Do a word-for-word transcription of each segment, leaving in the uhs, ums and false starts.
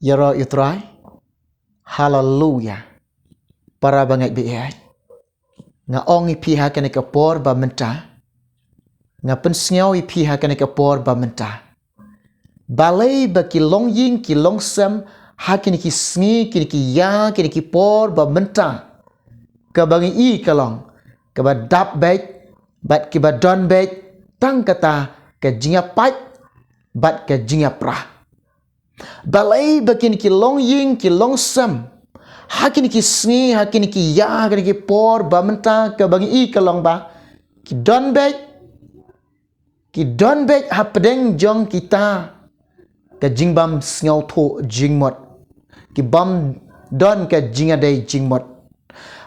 Ïaroh ïa u Trai. Haleluya. Para bangeit baieit, nga ong ïa phi ha kane ka por ba mynta, nga pynsngew ïa phi ha kane ka por ba mynta, balei ba ki longïing ki longsem ha kine ki sngi, kine ki ïa, kine ki por ba mynta, kaba ngi i ka long kaba dap beit bad kiba don beit tang kata ka jingïapait bad ka jingïapra. Balei ba kine ki longïing ki longsem ha kine ki sngi, ha kine ki ïa, ha kine ki por ba mynta, kaba ngi i ka long ba ki don beit, ki don beit hapdeng jong kita ka jingbym sngewthuh jingmut, ki bym don ka jingïadei jingmut.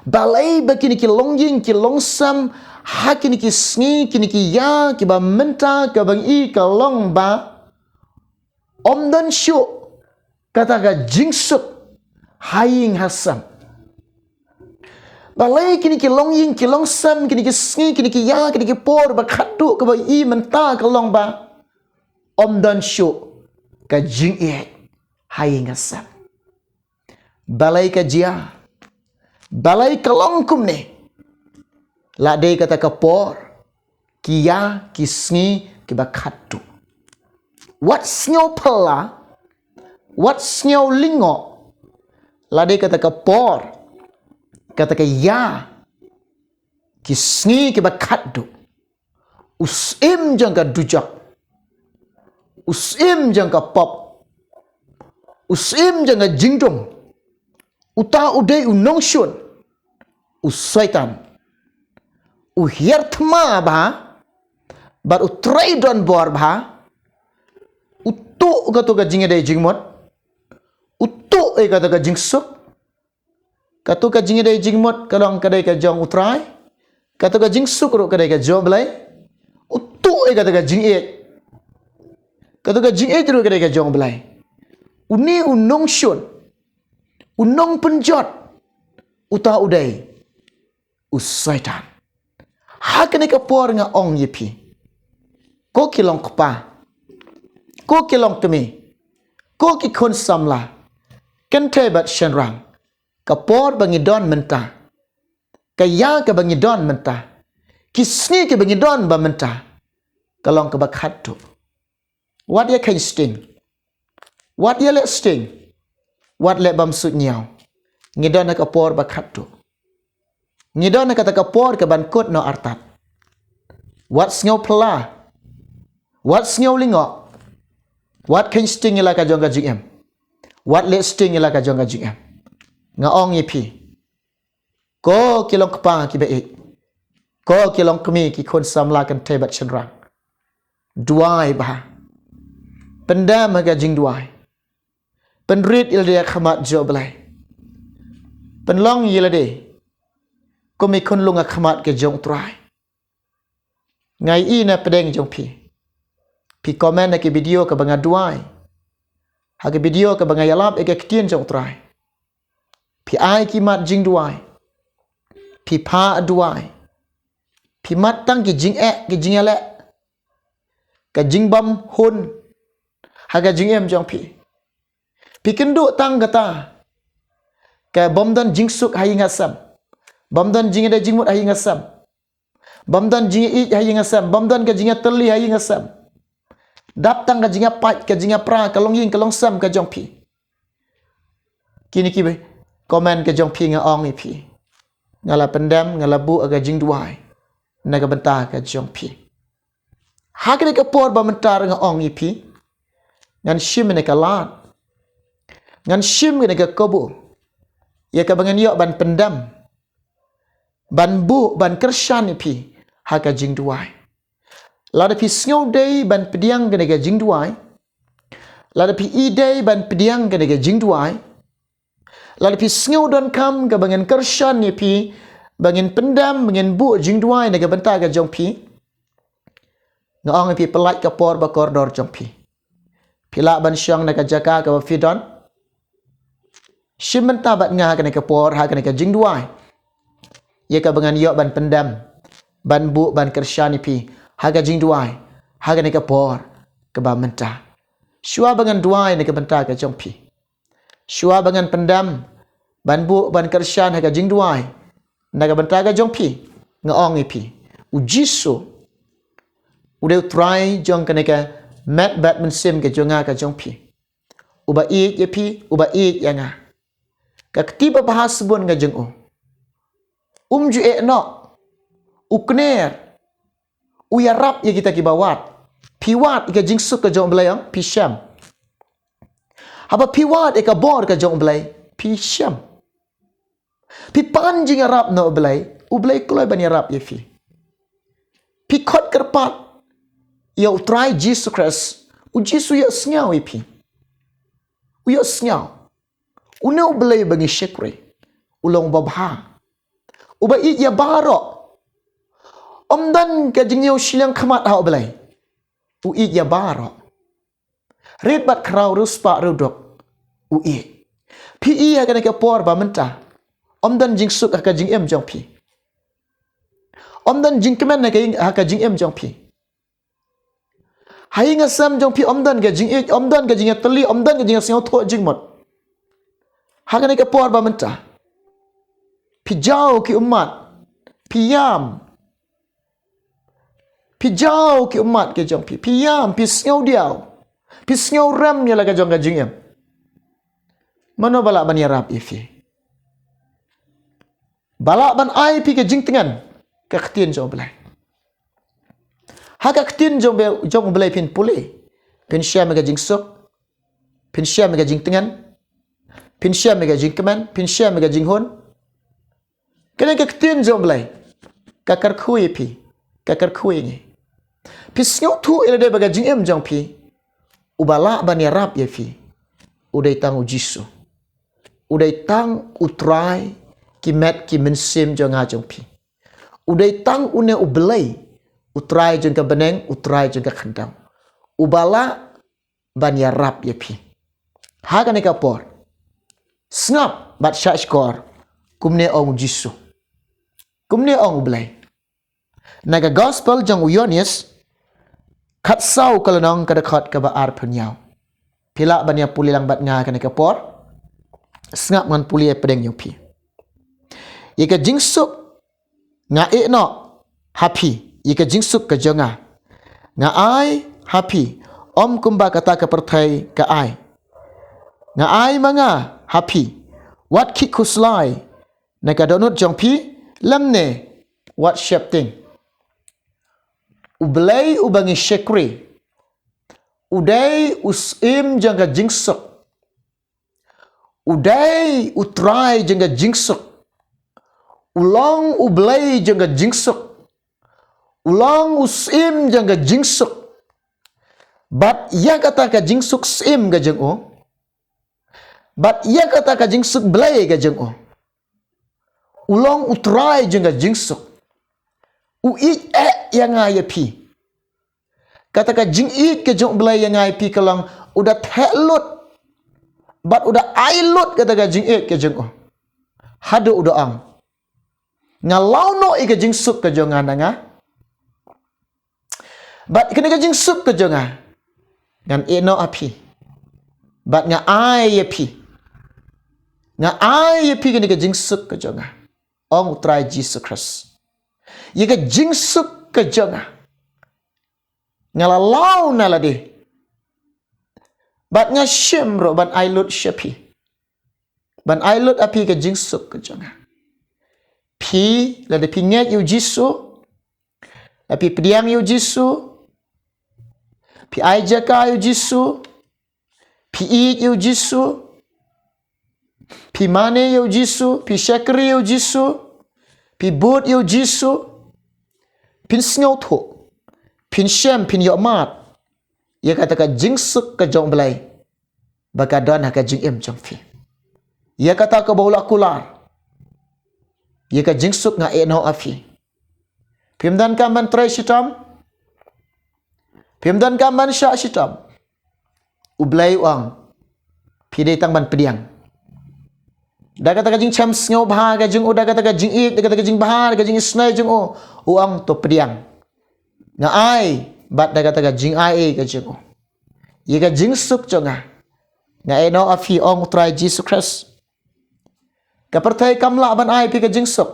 Balei ba kine ki longïing ki longsem ha kine ki sngi, kine ki ïa, kiba mynta, kaba ngi i ka long ba ym don shuh kata ka jingsuk ha ïing ha sem. Balei kine ki longïing ki longsem, kine ki sngi, kine ki ïa, kine ki por ba khatduh kaba i mynta ka long ba ym don shuh ka jingïeit ha ïing ha sem. Balei ka jia? Balei ka long kumne? La dei kata ka por, ki ïa, ki sngi kiba khatduh. Wat sngew phylla, wat sngew lyngngoh. La dei kata ka por, kata ka ïa, ki sngi kiba khatduh, u syiem jong ka dujok, u syiem jong ka pop, u syiem jong ka jingdum, uta u dei u nongshun, u Soitan, u hiar thma bha bad u trei don bor bha. U tuh kato ka jingïadei jingmut, u tuh ïa kato ka jingsuk. Kato ka jingïadei jingmut ka long ka dei ka jong u Trai, kato ka jingsuk ruh ka dei ka jong u Blei. U tuh ïa kato ka jingïeit, kato ka jingïeit ruh ka dei ka jong u Blei. Une u nongshun, u nongpynjot, uta u dei u Soitan. Ha kane ka por nga ong ïa phi, ko ki longkpa, ko ki longkmie, ko ki khun samla, kynthei bad shynrang, ka por ba ngi don mynta, ka ïa kaba ngi don mynta, ki sngi kiba ngi don ba mynta, ka long kaba khatduh. Wat ïa kheiñ sting, wat ïa leh sting, wat leh bam sut ñiaw. Ngi don ha ka por ba khatduh. Ngi don ha kata ka por kaban kut noh artat. Wat sngew phylla, wat sngew lyngngoh, wat kheiñ sting ïa la ka jong ka jingim, wat leh sting ïa la ka jong ka jingim. Nga ong ïa phi, ko ki longkpa kiba ïeit, ko ki longkmie, ki khun samla, kynthei bad shynrang, duwai bha. Pyndem ha ka jingduwai. Pynrit ïa lade ha khmat jong u Blei. Pynlong ïa lade kum i khunlung ha khmat ka jong u Trai. Nga ïohi na pdeng jong phi, phi comment ha ki video kaba nga duwai, ha ki video kaba nga ïalap ïa ka ktien jong u Trai. Phi ai ki mat jingduwai, phi phah duwai, phi mat tang ki jingeh, ki jingïaleh, ka jingbam hun ha ka jingim jong phi. Phi kynduh tang kata ka bym don jingsuk ha ïing ha sem, bym don jingïadei jingmut ha ïing ha sem, bym don jingïeit ha ïing ha sem, bym don ka jingïatylli ha ïing ha sem. Dap tang ka jingïapait, ka jingïapra, ka longïing ka longsem ka jong phi. Kine ki comment ka jong phi nga ong ïa phi, nga la pyndem, nga la buh ka jingduwai na ka bynta ka jong phi. Ha kane ka por ba mynta nga ong ïa phi, ngan shim ïa ka lad, ngan shim ïa ka kabu, ïa kaba ngan ïoh ban pyndem, ban buh, ban kyrshan ïa phi ha ka jingduwai. Lada phi sngew dei ban pdiang kane ka jingduwai, lada phi i dei ban pdiang kane ka jingduwai, lada phi sngew donkam kaba ngan kyrshan ïa phi, ba ngan pyndem, ba ngan buh jingduwai na ka bynta ka jong phi, nga ong ïa phi, pynlait ka por ba kordor jong phi. Phi lah ban shong na ka jaka kaba phi don. Shim bynta bad nga ha kane ka por, ha kane ka jingduwai, ïa kaba ngan ïoh ban pyndem, ban buh, ban kyrshan ïa phi ha ka jingduwai ha kane ka por kaba mynta. Shuwa ba ngan duwai na ka bynta ka jong phi, Shuwa ba ngan pyndem ban buh ban kyrshan ha ka jingduwai na ka bynta ka jong phi, nga ong ïa phi, U Jisu u dei U Trai jong kane ka met bad mynsiem ka jong nga ka jong phi. Uba ïeit ïa phi, uba ïeit ïa nga. Ka kti babha sbun ka jong u, um ju eh noh. U kner. U ïarap ïa kita kiba wad. Phi wad ïa ka jingsuk ka jong U Blei, ong, phi shem. Haba phi wad ïa ka bor ka jong U Blei, phi shem. Phi pan jingïarap na U Blei, U Blei kloi ban ïarap ïa phi. Phi khot kyrpad ïa U Trai Jisu Khrist, U Jisu u ïohsngew ïa phi. U ïohsngew. Une U Blei ba ngi shakri u long babha, uba ïeit ïa baroh. Ym don ka jingïoh shiliang khmat ha U Blei. U ïeit ïa baroh. Rit bad khraw, riewspah riewduk, u ïeit. Phi i ha kane ka por ba mynta, ym don jingsuk ha ka jingim jong phi. Ym don jingkmen ha ka, ha ka jingim jong phi. Ha ïing ha sem jong phi ym don ka jingïeit, ym don ka jingïatylli, ym don ka jingïasngewthuh jingmut. Ha kane ka por ba mynta, phi jaw ki ummat, phi ïam. Phi jaw ki ummat ki jong phi, phi ïam, phi sngewdiaw, phi sngewrem ïa la ka jong ka jingim. Mano ba lah ban ïarap ïa phi? Ba lah ban ai phi ka jingtngen, ka ktien jong U Blei. Ha ka ktien jong U Blei, jong U Blei phin pule, phin shem ïa ka jingsuk, phin shem ïa ka jingtngen, phin shem ïa ka jingkmen, phin shem ïa ka jinghun. Kane ka ktien jong U Blei ka kyrkhu ïa phi, ka kyrkhu ïa ngi. Phi sngewthuh ïa lade ba ka jingim jong phi, uba lah ban ïarap ïa phi, u dei tang U Jisu. U dei tang U Trai ki met ki mynsiem jong nga jong phi. U dei tang une U Blei, U Trai jong ka bneng, U Trai jong ka khyndew, uba lah ban ïarap ïa phi. Ha kane ka por, sngap bad shahshkor kumne ong U Jisu, kumne ong U Blei. Na ka Gospel jong u Ïoannis, khatsaw ka lynnong, ka dkhot kaba arphew hynñiew. Phi lah ban ïa pule lang bad nga kane ka por. Sngap, ngan pule pdeng ïa phi. Ïa ka jingsuk nga ïeh noh ha phi, ïa ka jingsuk ka jong nga nga ai ha phi, ym kumba kata ka pyrthei ka ai. Nga ai ma nga ha phi, wat khih khuslai na ka dohnud jong phi, lymne wat sheptieng. U Blei uba ngi shakri, u dei u syiem jong ka jingsuk. U dei U Trai jong ka jingsuk. U long U Blei jong ka jingsuk. U long u syiem jong ka jingsuk. Bad ïa kata ka jingsuk syiem ka jong u, bad ïa kata ka jingsuk Blei ka jong u, u long U Trai jong ka jingsuk. U ïeit eh ïa nga ïa phi. Kata ka jingïeit ka jong U Blei ïa nga ïa phi ka long, u da theh lut bad u da ai lut kata ka jingïeit ka jong u. Haduh u da ong, nga law noh ïa ka jingsuk ka jong nga na nga. Bad kane ka jingsuk ka jong nga ngan ïeh noh ha phi, bad nga ai ïa phi. Nga ai ïa phi kane ka jingsuk ka jong nga, ong U Trai Jisu Khrist. Ïa ka jingsuk ka jong nga, nga la law na lade, bad nga shim ruh ban ai lut sha phi, ban ai lut ha phi ka jingsuk ka jong nga. Phi, lada phi ngeit ïa U Jisu, lada phi pdiang ïa U Jisu, phi ai jaka ïa U Jisu, phi ïeit ïa U Jisu, phi mane ïa U Jisu, phi shakri ïa U Jisu, phi bud ïa U Jisu, phin sngewthuh, phin shem, phin ïohmad ïa kata ka jingsuk ka jong U Blei ba ka don ha ka jingim jong phi. Ïa kata kaba u la kular, ïa ka jingsuk nga ïeh noh ha phi. Phim donkam ban trei shitom, phim donkam ban shah shitom. U Blei u ong, phi dei tang ban pdiang. Da kata ka jingshem sngewbha ka jong u, da kata ka jingïeit, da kata ka jingbha, da ka jingisynei jong u, u ong, to pdiang. Nga ai, bad da kata ka jingai ka jong u, ïa ka jingsuk jong nga, Nga ïeh noh ïa phi, ong u Trai Jisu Khrist. Ka pyrthei kam lah ban ai ïa phi ka jingsuk.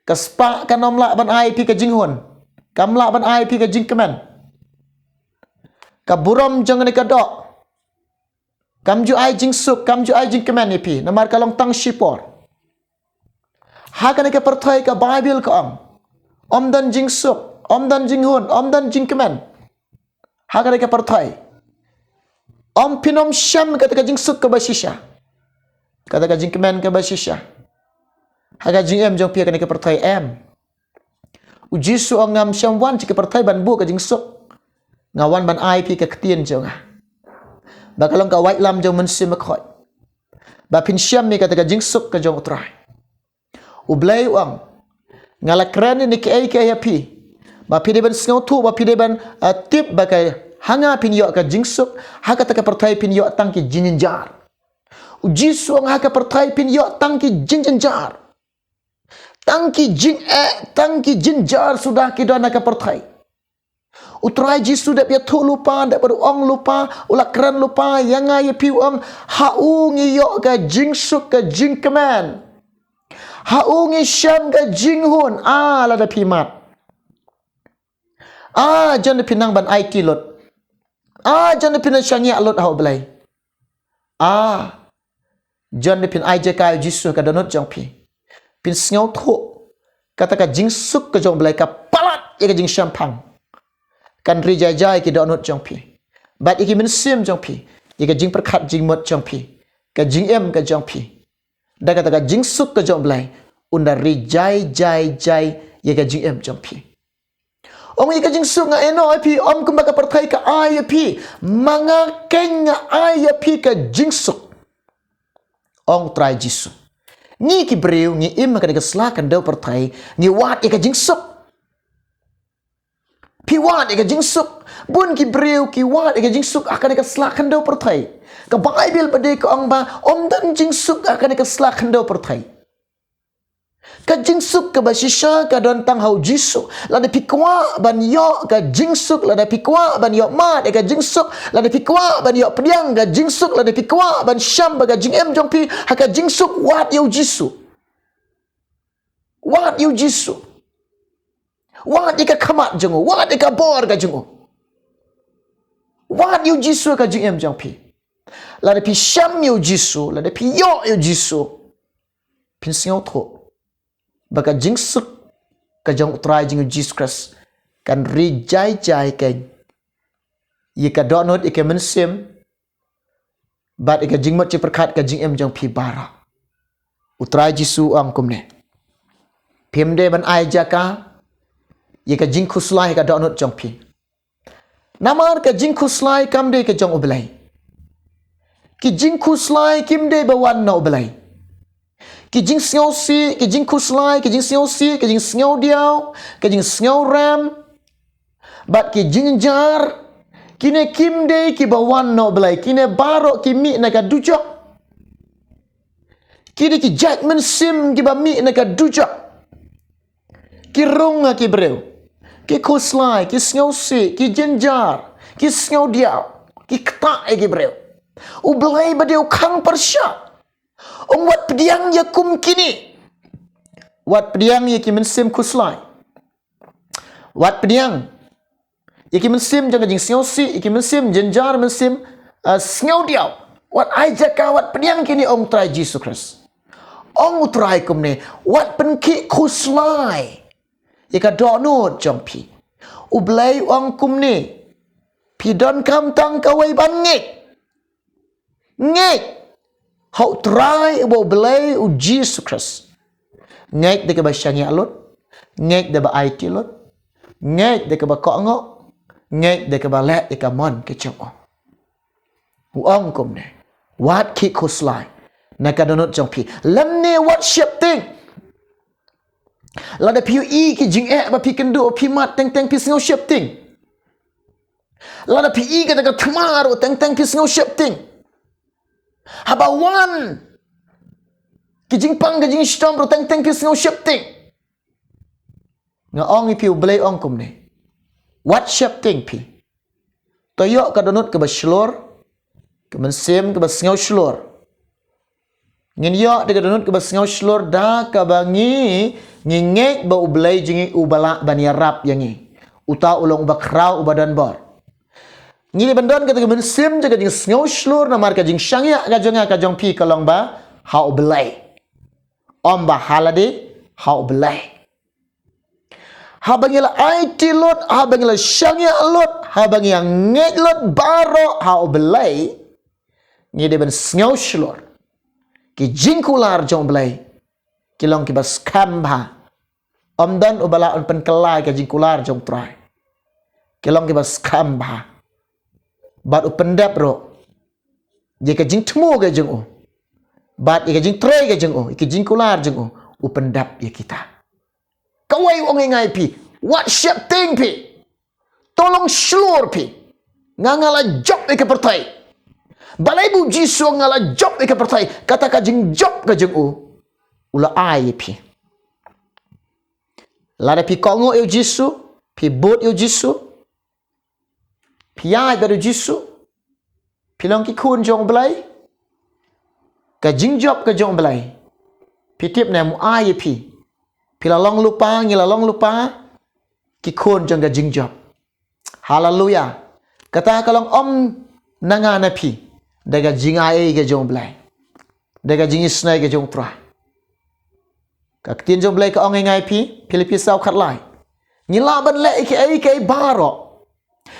Ka spah kan ym lah ban ai ïa phi ka jinghun. Kam lah ban ai ïa phi ka jingkmen. Ka burom jong kane ka doh kam ju ai jingsuk, kam ju ai jingkmen ïa phi, namar ka long tang shipor. Ha kane ka pyrthei ka Baibl ka ong, ym don jingsuk, ym don jinghun, ym don jingkmen. Ha kane ka pyrthei ym phin ym shem kata ka jingsuk kaba shisha, kata ka jingkmen kaba shisha. Ha ka jingim jong phi ha kane ka pyrthei em. U Jisu ong, ngam shym wan sha ka pyrthei ban buh ka jingsuk. Nga wan ban ai ïa phi ka ktien jong nga, ba ka long ka waitlam jong u Mynsiem Bakhuid, ba phin shem ïa kata ka jingsuk ka jong u Trai. U Blei u ong, nga la kren ïa kine kiei kiei ïa phi, ba phi dei ban sngewthuh, ba phi dei ban, ah, tip ba ka, ha nga phin ïoh ka jingsuk, ha kata ka pyrthei phin ïoh tang ki jingjynjar. U Jisu u ong, ha ka pyrthei phin ïoh tang ki jingjynjar. Tang ki jingeh, tang ki jynjar suda ki don ha ka pyrthei. U Trai Jisu u dep ïathuh lypa, u dep ong lypa, u la kren lypa ïa nga ïa phi, u ong, ha u ngi ïoh ka jingsuk, ka jingkmen. Ha u ngi shem ka jinghun. Ah, lada phi mad, ah, jan da phi nang ban aiti lut. Ah, jan da phi nang shaniah lut ha u Blei. Ah, jan da phin ai jaka ïa u Jisu ha ka dohnud jong phi, phin sngewthuh, kata ka jingsuk ka jong u Blei ka palat ïa ka jingshemphang. Kan ri jai jai ki dohnud jong phi, bad ïa ki mynsiem jong phi, ïa ka jingpyrkhat jingmut jong phi, ka jingim ka jong phi. Da kata ka jingsuk ka jong u Blei, un da ri jai jai jai ïa ka jingim jong phi. Ong, ïa ka jingsuk nga ïeh noh ïa phi, ym kumba ka pyrthei ka ai ïa phi. Ma nga keiñ nga ai ïa phi ka jingsuk, ong u Trai Jisu. Ngi ki briew ngi im ha kane ka sla khyndew pyrthei, ngi wad ïa ka jingsuk. Phi wad ïa ka jingsuk. Bun ki briew ki wad ïa ka jingsuk ha kane ka sla khyndew pyrthei. Ka Baibl pat de ka ong ba ym don jingsuk ha kane ka sla khyndew pyrthei. Ka jingsuk kaba shisha ka don tang ha u Jisu. Lada phi kwah ban ïoh ka jingsuk, lada phi kwah ban ïoh mad ïa ka jingsuk, lada phi kwah ban ïoh pdiang ka jingsuk, lada phi kwah ban shem ba ka jingim jong phi ha ka jingsuk, wad ïa u Jisu. Wad ïa u Jisu. Wad ïa ka khmat jong u, wad ïa ka bor ka jong u. Wad ïa u Jisu ha ka jingim jong phi. Lada phi shem ïa u Jisu, lada phi ïoh ïa u Jisu, phin sngewthuh ba ka jingsuk ka jong u Trai jong ngi u Jisu Khrist kan ri jai jai keiñ ïa ka dohnud, ïa ka mynsiem, bad ïa ka jingmut jingpyrkhat ka jingim jong phi baroh. U Trai Jisu u ong kumne, phim dei ban ai jaka ïa ka jingkhuslai ha ka dohnud jong phi. Namar ka jingkhuslai kam dei ka jong u Blei. Ki jingkhuslai kim dei ba wan na u Blei. Ki jingsngewsih, ki jingkhuslai, ki jingsngewsih, ki jingsngewdiaw, ki jingsngewrem, bad ki jingjynjar, kine kim dei kiba wan na u Blei. Kine baroh ki mih na ka dujok. Ki dei ki jait mynsiem kiba mih na ka dujok. Ki rung ha ki briew. Ki khuslai, ki sngewsih, ki jynjar, ki sngewdiaw, ki ktah ïa ki briew. U Blei ba dei u khang pyrshah, um, wat pdiang ïa kum kine. Wat pdiang ïa ki mynsiem khuslai. Wat pdiang ïa ki mynsiem jong ka jingsngewsih, ïa ki mynsiem jynjar, mynsiem, ah, sngewdiaw. Wat ai jaka, wat pdiang kine, ong u Trai Jisu Khrist. Ong u Trai kumne, wat pynkhih khuslai ïa ka dohnud jong phi. U Blei u ong kumne, phi donkam tang kawei ban ngeit. Ngeit ha u Trai uba u Blei u Jisu Khrist. Ngeit da kaba shaniah lut, ngeit da ba aiti lut, ngeit da kaba kohnguh, ngeit da kaba leh ïa ka mon ka jong u. U ong kumne, wat khih khuslai na ka dohnud jong phi, lymne wat sheptieng. Lada phi ïohi ki jingeh ba phi kynduh, phi mad, teng teng phi sngew sheptieng. Lada phi ïohi kata ka thma ruh, teng teng phi sngew sheptieng. Haba wan ki jingpang ki jingshitom ruh, teng teng phi sngew sheptieng. Nga ong ïa phi, u Blei u ong kumne, wat sheptieng phi. To ïoh ka dohnud kaba shlur, Ka mynsiem kaba sngewshlur. Ngin ïoh da ka dohnud kaba sngewshlur da kaba ngi, ngi ngeit ba U Blei jong ngi uba lah ban ïarap ïa ngi. Uta u long uba khraw uba don bor. Ngi dei ban don kata ka mynsiem jong ka jingsngewshlur namar ka jingshaniah ka jong nga ka jong phi ka long ba ha U Blei. Ym ba ha lade, ha U Blei. Haba ngi la aiti lut, haba ngi la shaniah lut, haba ngi la ngeit lut baroh ha U Blei, ngi dei ban sngewshlur. Ki jingkular jong U Blei ki long kiba skhem bha. Ym don uba lah ban pynkylla ïa ka jingkular jong U Trai. Ki long kiba skhem bha. Bad u pyndep ruh ïa ka jingthmu ka jong u. Bad ïa ka jingtrei ka jong u, ïa ka jingkular jong u, u pyndep ïa kita. Kawei u ong ïa nga ïa phi, wat sheptieng phi. To long shlur phi. Nga nga la jop ïa ka pyrthei. Balei ba U Jisu nga la jop ïa ka pyrthei. Kata ka jingjop ka jong u, u la ai ïa phi. Lada phi kohnguh ïa U Jisu, phi bud ïa U Jisu, phi ïaid bad U Jisu, phi long ki khun jong U Blei. Ka jingjop ka jong U Blei, phi tip ne em u ai ïa phi. Phi la long lypa, ngi la long lypa, ki khun jong ka jingjop. Haleluya. Kata ka long ym na nga na phi. Da ka jingai ka jong U Blei, da ka jingisnei ka jong U Trai. Ka ktien jong U Blei ka ong ïa nga ïa phi, Philippi saw khatlai. Ngi lah ban leh ïa kiei kiei baroh.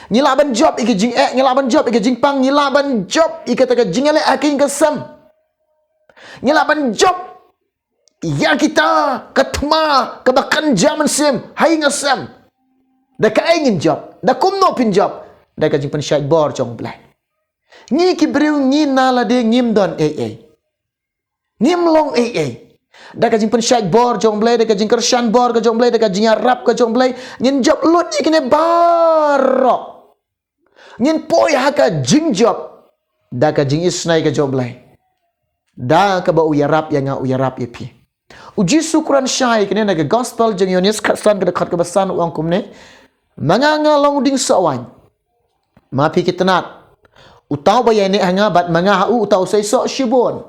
Ngi lah ban jop ïa ka jingeh, ngi lah ban jop ïa ka jingpang, ngi lah ban jop ïa kata ka jingïaleh ha ka ïing ka sem. Ngi lah ban jop ïa kita ka thma kaba kynja mynsiem ha ïing ha sem. Da kaei ngin jop, da kumno phin jop, da ka jingpynshait bor jong U Blei. Ngi ki briew ngi na lade ngim don ei ei. Ngim long ei ei. Da ka jingpynshait bor jong U Blei, da ka jingkyrshan bor ka jong U Blei, da ka jingïarap ka jong U Blei, ngin jop lut ïa kine baroh. Ngin poi ha ka jingjop da ka jingisnei ka jong U Blei. Da kaba u ïarap ïa nga, u ïarap ïa phi. U Jisu u kren shai kane na ka gospel jong u Ïoannis khatsan ka dkhot kaba san u ong kumne. Ma nga nga long u dieng soh waiñ. Ma phi ki tnat. Uta uba ïaineh ha nga bad ma nga ha u uta u sei soh shibun.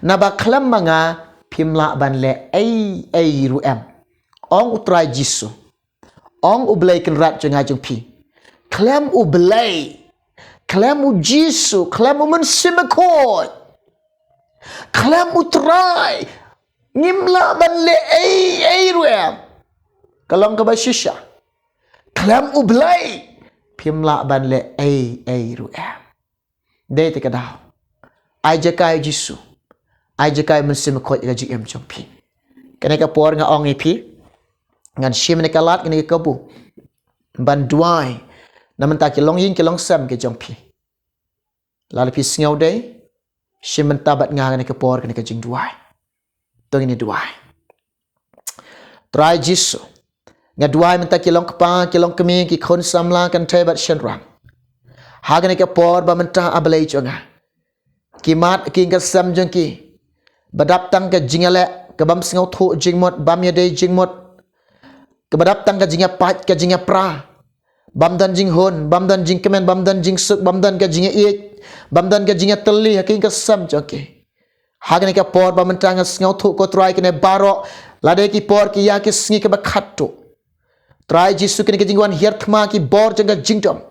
Naba khlem ma nga phim lah ban leh ei ei ruh em. Ong U Trai Jisu. Ong U Blei Kynrad jong nga jong phi. Khlem U Blei, khlem U Jisu, khlem U Mynsiem Bakhuid, khlem U Trai, ngim lah ban leh ei ei ruh em. Ka long kaba shisha. Khlem U Blei phim lah ban leh ei ei ruh em. Dei te ka daw. Ai jaka ïa U Jisu. Ai jaka ïa U Mynsiem Bakhuid ïa ka jingim jong phi. Kane ka por nga ong ïa phi, ngan shim ïa ka lad kane ka kabu ban duwai na bynta ki longïing ki longsem ki jong phi. Lada phi sngew dei, shim bynta bad nga kane ka por kane ka jingduwai. To ngin ïa duwai. Trai Jisu, nga duwai mynta ki long kpa, ki long kmie, ki khun samla, kynthei bad shynrang. Ha kane ka por ba mynta, A Blei jong nga, ki mad ki ïing ki sem jong ki, ba dap tang ka jingïaleh, ka bym sngewthuh jingmut, bym ïadei jingmut, kaba dap tang ka jingïapait, ka jingïapra. Bym don jinghun, bym don jingkmen, bym don jingsuk, bym don ka jingïaieit, bym don ka jingïatylli ha ki ïing ki sem jong ki. Ha kane ka por ba mynta nga sngewthuh, ko Trai, kine baroh la dei ki por ki ïa ki sngi kiba khatduh. Trai Jisu, kine ki jingwan hiar thma ki bor jong ka jingdum.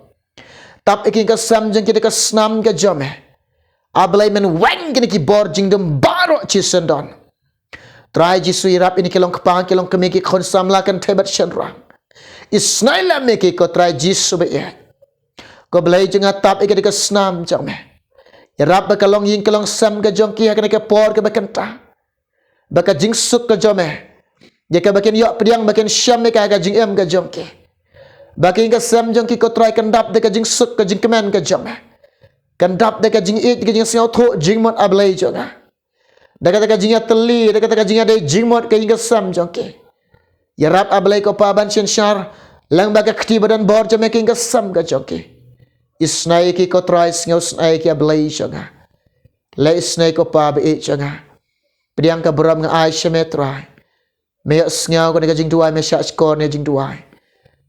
Tap ïa ki ïing ki sem jong ki da ka snam ka jong me. A Blei, men weng kine ki bor jingdum baroh shisyndon. Trai Jisu, ïarap ïa kine ki long kpa, ki long kmie, ki khun samla, kynthei bad shynrang. Isnei lem ïa ki, ko Trai Jisu ba ïeit. Ko Blei jong nga, tap ïa ki da ka snam jong me. Ïarap ba ka longïing ka longsem ka jong ki ha kane ka por kaba kynta, ba ka jingsuk ka jong me, ïa kaba kin ïoh pdiang, ba kin shem ïa ka ha ka jingim ka jong ki. Ba ki ïing ki sem jong ki, ko Trai, kan dap da ka jingsuk ka jingkmen ka jong me. Kan dap da ka jingïeit, ka jingsngewthuh jingmut, A Blei jong nga. Da kata ka jingïatylli, da kata ka jingïadei jingmut ka ïing ki sem jong ki. Ïarap, A Blei ko Pa, ban synshar lang bad ka kti ba don bor jong me ha ki ïing ki sem ka jong ki. Isnei ïa ki, ko Trai, sngewsnei ïa ki, A Blei jong nga. Leh isnei, ko Pa ba ïeit jong nga. Pdiang ka burom nga ai sha me, Trai. Me ïohsngew kane ka jingduwai, me shahshkor ïa kane ka jingduwai.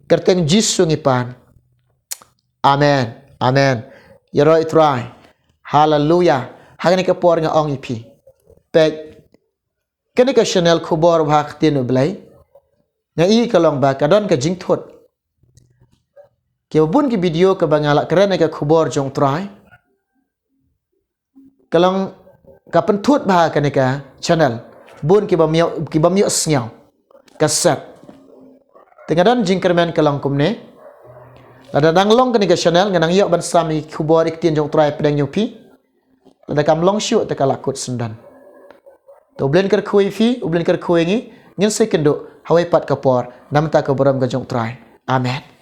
Kyrteng Jisu ngi pan. Amen. Amen. Ïaroh ïa U Trai. Haleluya. Ha kane ka por nga ong ïa phi, peit, kane ka channel Khubor Babha Ktien U Blei, nga i ka long ba ka don ka jingthut. Kiba bun ki video kaba nga la kren ïa ka khubor jong U Trai, ka long ka pynthut bha kane ka channel. Bun kiba ym ïoh, kiba ym ïoh sngew ka set. Te nga don jingkyrmen ka long kumne, lada dang long kane ka channel, nga nang ïoh ban sam ïa ki khubor, ïa ki ktien jong U Trai hapdeng jong phi. Lada kam long shuh, te ka la kut syndon. Te U Blei un kyrkhu ïa phi, U Blei un kyrkhu ïa ngi. Ngin sa ïakynduh ha kawei pat ka por, na ka bynta ka burom ka jong U Trai. Amen.